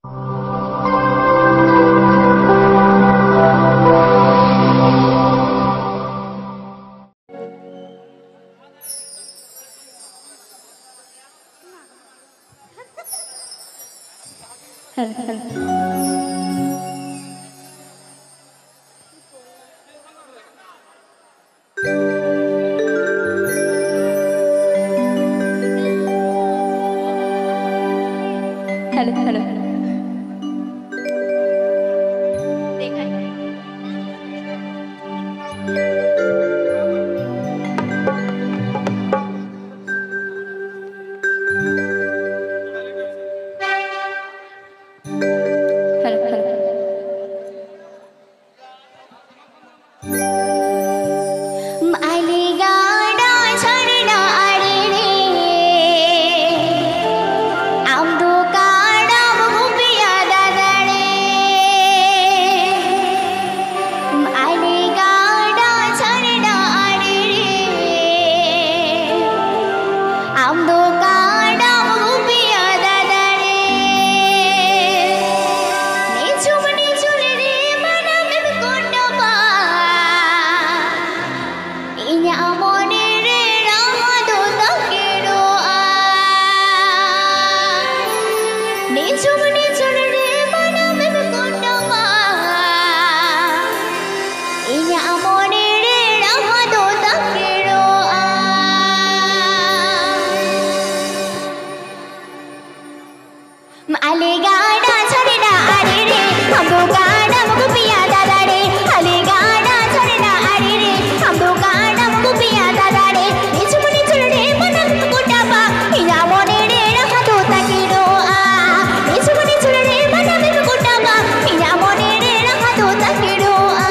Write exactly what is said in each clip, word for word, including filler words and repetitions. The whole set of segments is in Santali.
Hello, hello. Hello, hello. ᱟᱞᱮ ᱜᱟᱰᱟ ᱡᱷᱟᱨᱱᱟ ᱟᱲᱮ ᱨᱮ, ᱟᱢ ᱫᱚ ᱠᱟᱰᱟᱢ ᱜᱩᱯᱤᱭᱟ ᱫᱟᱫᱟ ᱨᱮ᱾ ᱟᱞᱮ ᱜᱟᱰᱟ ᱡᱷᱟᱨᱱᱟ ᱟᱲᱮ ᱨᱮ, ᱟᱢ ᱫᱚ ᱠᱟᱰᱟᱢ ᱜᱩᱯᱤᱭᱟ ᱫᱟᱫᱟ ᱨᱮ᱾ ᱱᱤᱡᱷᱩᱢ ᱱᱤᱡᱷᱩᱢ ᱨᱮ ᱢᱟᱱᱟᱢᱮᱢ ᱠᱩᱴᱟᱹᱢᱟ, ᱤᱧᱟᱜ ᱢᱚᱱᱮ ᱨᱮ ᱨᱟᱦᱟ ᱫᱚ ᱛᱟᱠᱮᱨᱚᱜᱼᱟ᱾ ᱱᱤᱡᱷᱩᱢ ᱱᱤᱡᱷᱩᱢ ᱨᱮ ᱢᱟᱱᱟᱢᱮᱢ ᱠᱩᱴᱟᱹᱢᱟ, ᱤᱧᱟᱜ ᱢᱚᱱᱮ ᱨᱮ ᱨᱟᱦᱟ ᱫᱚ ᱛᱟᱠᱮᱨᱚᱜᱼᱟ᱾ ᱟᱞᱮ ᱜᱟᱰᱟ ᱡᱷᱟᱨᱱᱟ ᱟᱲᱮ ᱨᱮ, ᱟᱢ ᱫᱚ ᱠᱟᱰᱟᱢ ᱜᱩᱯᱤᱭᱟ ᱫᱟᱫᱟ ᱨᱮ᱾ ᱟᱞᱮ ᱜᱟᱰᱟ ᱡᱷᱟᱨᱱᱟ ᱟᱲᱮ ᱨᱮ, ᱟᱢ ᱫᱚ ᱠᱟᱰᱟᱢ ᱜᱩᱯᱤᱭᱟ ᱫᱟᱫᱟ ᱨᱮ᱾ ᱱᱤᱡᱷᱩᱢ ᱱᱤᱡᱷᱩᱢ ᱨᱮ ᱢᱟᱱᱟᱢᱮᱢ ᱠᱩᱴᱟᱹᱢᱟ, ᱤᱧᱟᱜ ᱢᱚᱱᱮ ᱨᱮ ᱨᱟᱦᱟ ᱫᱚ ᱛᱟᱠᱮᱨᱚᱜᱼᱟ᱾ ᱱᱤᱡᱷᱩᱢ ᱱᱤᱡᱷᱩᱢ ᱨᱮ ᱢᱟᱱᱟᱢᱮᱢ ᱠᱩᱴᱟᱹᱢᱟ, ᱤᱧᱟᱜ ᱢᱚᱱᱮ ᱨᱮ ᱨᱟᱦᱟ ᱫᱚ ᱛᱟᱠᱮᱨᱚᱜᱼᱟ᱾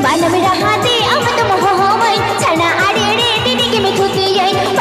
ᱵᱟᱱᱟᱢ ᱨᱟᱦᱟ ᱛᱮ ᱟᱢ ᱫᱚᱢ ᱦᱚᱦᱚᱣᱟᱹᱧ, ᱡᱷᱟᱨᱱᱟ ᱟᱲᱮ ᱨᱮ ᱰᱤᱰᱤ ᱜᱮᱢ ᱛᱷᱩᱛᱤᱭᱟᱹᱧ᱾